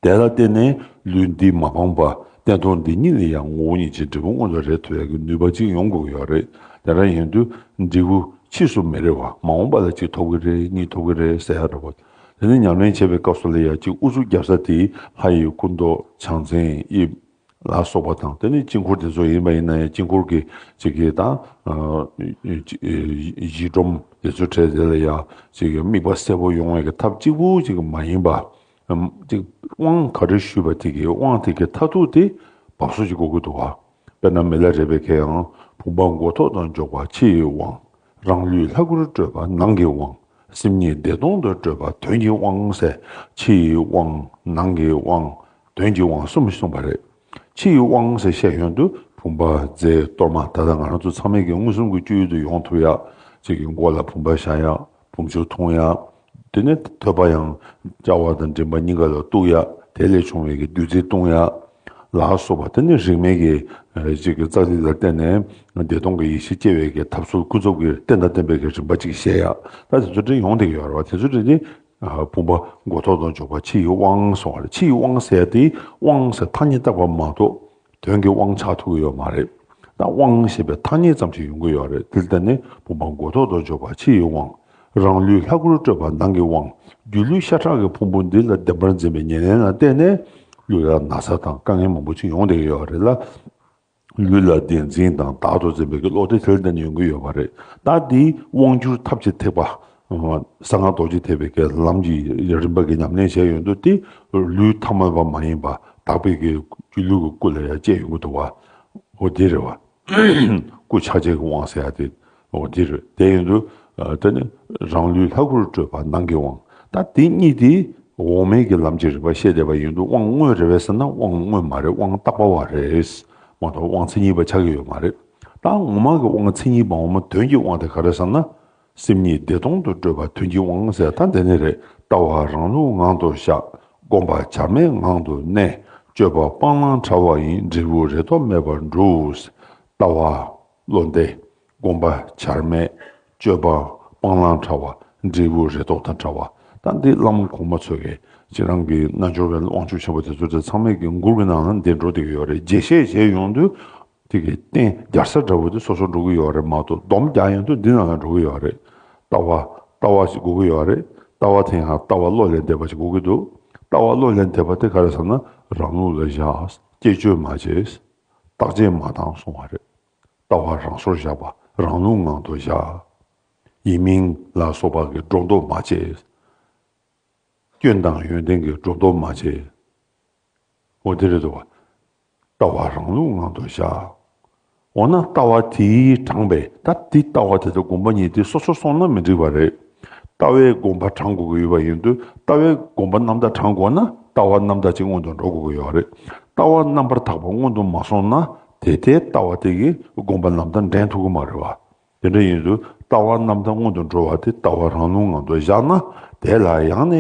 དེ་ལ་བརྟེན་ནས་ལུས་འདི་མ་སྤངས་པ། སྟན་ཐོག་འདི་ཉིད་ལ་ཡང་ངོ་བོ་ཉིད་ཀྱི་འབྲས་བུ་མངོན་དུ་རེག་ཐུབ་ཡག་གི་ནུས་པ་ཅིག་ཡོང་དགོས་ཀྱི་ཡོད་རེད། དེ་འདྲ་ཡིན་དུས་འབྲས་བུ་ཕྱིས་སུ་མི་རེ་བ། མ་འོངས་པ་ལ་གཅིག་ཐོབ་ཀྱི་རེད། གཉིས་ཐོབ་ཀྱི་རེད་ཟེར་ཡ་འདྲ་པོ། དེ་ནས་ཉམས་ལེན་བྱེད་པའི་སྐབས་སུ་ལ་ཡང་གཅིག་ཨུ་ཚུགས་རྒྱབ་ས་དེ་ལྷ་ཡི་སྐུ་མདོག་བྱང་འཛིན་དབྱིབས་ལ་སོགས་པ་དང་། དེ་ནས་དཀྱིལ་འཁོར་དེ་ཚོ་ཡིན་པ་ཡིན་ན་ཡང་དཀྱིལ་འཁོར་གྱི་གཅིག་གི་དང་གཞི་སྒྲོམ་དེ་ཚོ་གྲས་དེ་ལ་ཡང་གཅིག་གི་དམིགས་པ་གསལ་པོ་ཡོང་བའི་གི་ཐབས་གཅིག་པུ་གཅིག་མ་ཡིན་པ། ཨམ། ཅིག་དབང་ག་རེ་ཞུས་པ་དེ་གི་དབང་དེ་གི་མཐར་ཐུག་དེ་བབས་སོ་ཅིག་དགོས་ཀྱི་འདུག་བ། དཔེར་ན་མི་ལ་རས་པའི་མཁས་དབང་བུམ་པ་མགོ་ཐོག་དང་འཇོག་པ་ཕྱི་ཡི་དབང་། རང་ལུས་ལྷ་སྐུར་སྤྲོས་པ་ནང་གི་དབང་། སེམས་ཉིད་བདེ་སྟོང་དུ་སྤྲོས་པ་དོན་གྱི་དབང་ཟེར། ཕྱི་ཡི་དབང་། ནང་གི་དབང་། དོན་གྱི་དབང་གསུམ་གསུངས་པ་རེད། ཕྱི་ཡི་དབང་ཟེར་བཤད་ཡོང་དུས་བུམ་པ་རྫས་གཏོར་མ། ད་ལྟ་ང་རང་ཚོ་ཚང་མས་ཀྱི་མངོན་སུམ་གྱི་སྤྱོད་ཡུལ་དུ་ཡོང་ཐུབ་ཡ། གཅིག་གི་མགོ་ལ་བུམ་པ་བཞག་ཡ། བུམ་ཆུ་འཐུང་ཡ། དེ་ནས་ཐོད་པ་ཡང་སྐྱ་བ་དང་མགྲིན་པ་གཉིས་ཀ་ལ་གཏུགས་ཡ། དེ་ལས་བྱུང་བའི་གི་བདུད་རྩི་བཏུང་ཡ་ལ་སོགས་པ། དེ་ནས་རིག་མའི་གི་ཨ་ཅིག་གི་ཙཀ་ལི་ལ་བརྟེན་ནས་བདེ་སྟོང་གི་ཡེ་ཤེས་སྐྱེ་བའི་གི་ཐབས་ཚུལ་ཀུན་རྫོབ་ཀྱི་རྟེན་དང་བརྟེན་པའི་གི་རིམ་པ་ཅིག་བཤད་ཡ། ད་དེ་ཚོ་འདྲ་ཡོང་བསྡད་ཀྱི་ཡོད་རེད་བ། དེ་ཚོ་འདྲ་ནི་ཨ་བུམ་པ་མགོ་ཐོག་དང་འཇོག་པ་ཕྱི་ཡི་དབང་གསུངས་པ་རེད། ཕྱི་ཡི་དབང་ཟེར་ཡ་དེ་དབང་ཟེར་ཐ་སྙད་བཏགས་པ་མ་གཏོགས། དོན་གྱི་དབང་ཆགས་ཐུབ་ཀྱི་ཡོད་མ་རེད། ད་དབང་ཞེས་པའི་ཐ་སྙད་ཙམ་ཞིག་ཡོང་གི་ཡོད་རེད། དེར་བརྟེན་ནས་བུམ་པ་མགོ་ཐོག་ཏུ་འཇོག་པ་ཕྱི་ཡི་དབང་། རང་ལུས་ལྷ་སྐུར་སྤྲོས་པ་ནང་གི་དབང་། སྒྱུ་ལུས་ཤ་ཁྲག་གི་ཕུང་པོ་འདི་ལ་བདེན་པར་འཛིན་པའི་ཉེར་ལེན་ལ་བརྟེན་ནས་ལུས་ལ་ན་ཚ་དང་དཀའ་ངལ་མང་པོ་ཞིག་ཡོང་བསྡད་ཀྱི་ཡོད་རེད་ལ། ལུས་ལ་བདེན་འཛིན་དང་བདག་ཏུ་འཛིན་པའི་གི་བློ་དེ་དེར་བརྟེན་ནས་ཡོང་གི་ཡོད་པ་རེད། ད་འདིའི་དབང་སྒྱུར་ཐབས་ཀྱི་ཐེག་པ། གསང་སྔགས་རྡོ་རྗེ་ཐེག་པའི་གི་ལམ་གྱི་རིམ་པ་གི་ཉམས་ལེན་བྱས་ཡོང་དུས་དེ་ལུས་ཐ་མལ་པ་མ་ཡིན་པ་དག་པའི་གི་སྒྱུ་ལུས་ཀྱི་སྐུ་ལ་ཡང་སྐྱེ་ཡོང་གི་འདུག་བ། འོ་དེ་རེད་བ། སྐུ་ཕྱག་རྒྱའི་གི་དབང་ཟེར་ཡ་དེ། འོ་དེ་རེད། དེ་ཡིན་དུས་ཨ་དེ་ནི་རང་ལུས་ལྷ་སྐུར་སྤྲོས་པ་ནང་གི་དབང་། ད་དེ་གཉིས་དེ་ འོག་མིན་གྱི་ལམ་གྱི་རིམ་པ་བཤད་བསྡད་པ་ཡིན་དུས་དབང་དངོས་རེད་པས་ཟེར་ན་དབང་དངོས་མ་རེད། དབང་བཏགས་པ་བ་རེད། མ་གཏོགས་དབང་མཚན་ཉིད་པ་ཆགས་ཀྱི་ཡོད་མ་རེད། ད་ངོ་མ་གི་དབང་མཚན་ཉིད་པའམ་དོན་གྱི་དབང་དེ་ག་རེ་ཟེར་ན། སེམས་ཉིད་བདེ་སྟོང་དུ་བགྲོད་པ་དོན་གྱི་དབང་ཟེར་ད་འདི་ནི་རེད། ལྟ་བ་རང་ལུགས་ངང་དུ་བཞག་སྒོམ་པ་བྱར་མེད་ངང་དུ་གནས། སྤྱོད་པ་སྤང་བླང་བྲལ་བ་ཡིན། འབྲས་བུ་རེ་དོགས་མེད་པར་འགྲུབ། ལྟ་བ། བློ་འདས། སྒོམ་པ་བྱར་མེད། སྤྱོད་པ་སྤང་བླང་བྲལ་བ། འབྲས་བུ་རེ་དོགས་དང་བྲལ་བ། ད་འདི་བླ་མ་གོང་མ་ཚོས་ཀྱིས་ཁྱེད་རང་གི་རྣལ་འབྱོར་བའི་དབང་ཕྱུག་ཆེན་པོ་དེ་ཚོ་དེ་ཚང་མས་ཀྱི་མགུར་གྱི་ནང་ན་འདི་འགྲོ་བསྡད་ཀྱི་ཡོད་རེད། རྒྱས་བཤད་བྱས་ཡོང་དུས་དེ་གི་རྟེན་རྒྱལ་ས་འདྲ་བོ་དེ་སོ་སོ་འགྲོ་གི་ཡོད་རེད་མ་གཏོགས་སྡོམ་རྒྱག་ཡོང་དུས་འདི་ནང་ལ་འགྲོ་གི་ཡོད་རེད། ལྟ་བ། ལྟ་བ་ཞིག་དགོས་ཀྱི་ཡོད་རེད། ལྟ་བ་དེ་ཡང་ལྟ་བ་བློ་ལས་འདས་པ་ཞིག་དགོས་ཀྱི་འདུག་ལྟ་བ་བློ་ལས་འདས་པ་དེ་ག་རེ་ཟེར་ན་རང་ལུགས་ལ་བཞག་བསྐྱེད་བརྗོད་མ་བྱེད། བརྟག་དཔྱད་མ་བཏང་གསུང་བ་རེད། ལྟ་བ་རང་སོར་བཞག་པ་རང་ལུགས་ངང་དུ་བཞག་ཡིན་མིན་ལ་སོགས་པ་གི་སྒྲོ་འདོགས་མ་བཅད། སྐྱོན་དང་ཡོན་ཏན་གྱི་སྒྲོ་འདོགས་མ་བཅད། འོ་དེ་རེད་འདུག་བ། ལྟ་བ་རང་ལུགས་ངང་དུ་བཞག་འོ་ན་ལྟ་བ་དེའི་དྲངས་པས་ད་དེ་ལྟ་བ་དེ་དང་སྒོམ་པ་གཉིས་དེ་སོ་སོར་སོང་ན་མི་འགྲིག་པ་རེད། ལྟ་བའི་སྒོམ་པ་དྲངས་དགོས་ཀྱི་ཡོད་པ་ཡིན་དུས་ལྟ་བའི་སྒོམ་པ་རྣམ་དག་དྲངས་དགོས་ན་ལྟ་བ་རྣམ་དག་ཅིག་སྔོན་དུ་འགྲོ་དགོས་ཀྱི་ཡོད་རེད། ལྟ་བ་རྣམ་པར་དག་པ་སྔོན་དུ་མ་སོང་ན་དེ་ལྟའི་ལྟ་བ་དེ་གིས་སྒོམ་པ་རྣམ་དག་འདྲེན་ཐུབ་ཀྱི་མ་རེད་བ། དེ་འདྲ་ཡིན་དུས་ལྟ་བ་རྣམ་དག་སྔོན་དུ་འགྲོ་བ་དེ་ལྟ་བ་རང་ལུགས་ངང་དུ་བཞག་ན་དེ་ལ་ཡང་ནས་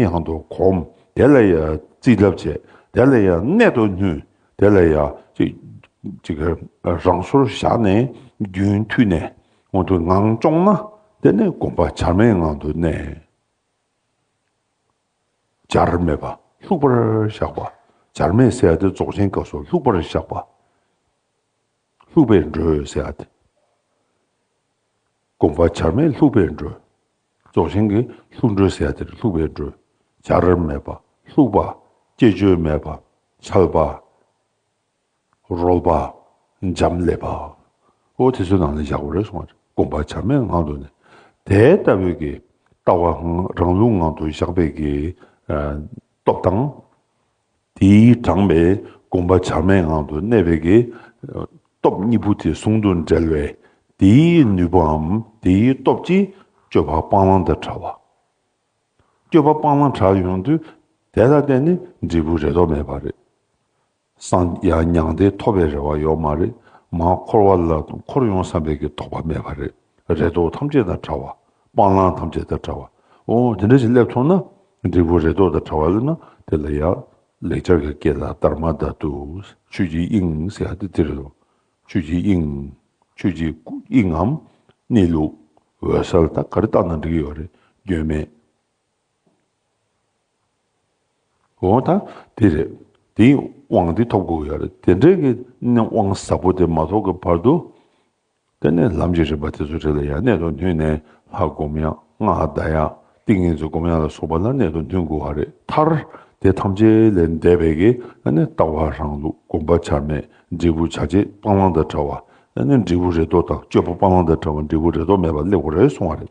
ཡང་དུ་གོམས། དེ་ལ་ཡང་རྩིས་རྒྱག་བྱེད། དེ་ལ་ཡང་གནད་དུ་བསྣུན། དེ་ལ་ཡང་ཅིག་ཅིག་རང་སོར་བཞག་ནས་རྒྱུན་མཐུད་ནས་འོ་དུ་ངང་སྐྱོང་ན་དེ་ནས་སྒོམ་པ་བྱར་མེད་ངང་དུ་གནས། བྱར་མེད་པ་ལྷུག་པར་བཞག་པ། བྱར་མེད་ཟེར་ཡ་དེ་རྫོགས་ཆེན་སྐབས་སུ་ལྷུག་པར་བཞག་པ། ལྷུག་པའི་འགྲོས་ཟེར་ཡ་དེ། སྒོམ་པ་བྱར་མེད་ལྷུག་པའི་འགྲོས། རྫོགས་ཆེན་གྱི་ལྷུག་འགྲོས་ཟེར་ཡ་དེ་ལྷུག་པའི་འགྲོས། བྱར་མེད་པ། ལྷུག་པ། བསྐྱེད་བརྗོད་མེད་པ། འཆལ་པ། རོལ་པ། འབྱམས་ཀླས་པ། འོ་དེ་ཚོའི་ནང་ལ་བཞག་པ་རེད་གསུངས་པ་རེད། སྒོམ་པ་བྱར་མེད་ངང་དུ་གནས། དེ་ལྟ་བུའི་གི་ལྟ་བ་རང་ལུགས་ངང་དུ་བཞག་པའི་གི་ཨ་སྟོབས་དང་། དེའི་དྲངས་པའི་སྒོམ་པ་བྱར་མེད་ངང་དུ་གནས་པའི་གི་སྟོབས་གཉིས་པོ་དེ་ཟུང་དུ་འབྲེལ་བས་དེའི་ནུས་པའམ་དེའི་སྟོབས་ཀྱིས་སྤྱོད་པ་སྤང་བླང་དང་བྲལ་བ། སྤྱོད་པ་སྤང་བླང་བྲལ་ཡོང་དུས་དེ་ལ་བརྟེན་ནས་འབྲས་བུ་རེ་དོགས་མེད་པ་རེད། སངས་ཡང་མྱང་འདས་ཐོབ་པའི་རེ་བ་ཡོད་མ་རེད། མར་འཁོར་བ་ལ་འཁོར་ཡོང་བསམ་པའི་གི་དོགས་པ་མེད་པ་རེད། རེ་དོགས་ཐམས་ཅད་དང་བྲལ་བ། སྤང་བླང་ཐམས་ཅད་དང་བྲལ་བ། འོ་དེ་འདྲ་ཞིག་སླེབས་ཐུབ་ན་འབྲས་བུ་རེ་དོགས་དང་བྲལ་བ་སླེབས་ན་དེ་ལ་ཡང་ལེགས་སྦྱར་གྱི་སྐད་ལ་དྷརྨ་དྷཱ་ཏུ། ཆོས་ཀྱི་དབྱིངས་ཟེར་ཡ་དེ་དེ་རེད་དོ། ཆོས་ཀྱི་དབྱིངས། ཆོས་ཀྱི་དབྱིངས་ངམ་གནས་ལུགས། འོད་གསལ་ད་ག་རེ་བཏགས་ན་འགྲིག་གི་ཡོད་རེད། སྐྱོན་མེད། འོ་ད་དེ་རེད། དེའི་དབང་དེ་ཐོབ་དགོས་ཡོད་རེད། དེ་འདྲའི་གི་ནི་དབང་ཟབ་པོ་དེ་མ་ཐོབ་ཀྱི་བར་དུ། དེ་ནས་ལམ་གྱི་རིམ་པ་དེ་ཚོ་རེ་ལ་ཡང་གནད་དུ་བསྣུན་ནས་ལྷ་སྒོམ་ཡག་སྔགས་བཟླ་ཡག་ཏིང་ངེ་འཛིན་སྒོམ་ཡག་ལ་སོགས་པ་ལ་གནད་དུ་བསྣུན་དགོས་པ་རེད། མཐར་དེ་ཐམས་ཅད་ལས་འདས་པའི་གི་ཨ་ནི་ལྟ་བ་རང་ལུགས། སྒོམ་པ་བྱར་མེད། འབྲས་བུ་བྱ་བྱེད་སྤང་བླང་དང་བྲལ་བ། ཨ་ནི་འབྲས་བུ་རེ་དོགས་དང་སྤྱོད་པ་སྤང་བླང་དང་བྲལ་བ། འབྲས་བུ་རེ་དོགས་མེད་པ་སླེབས་དགོས་རེད་གསུང་བ་རེད།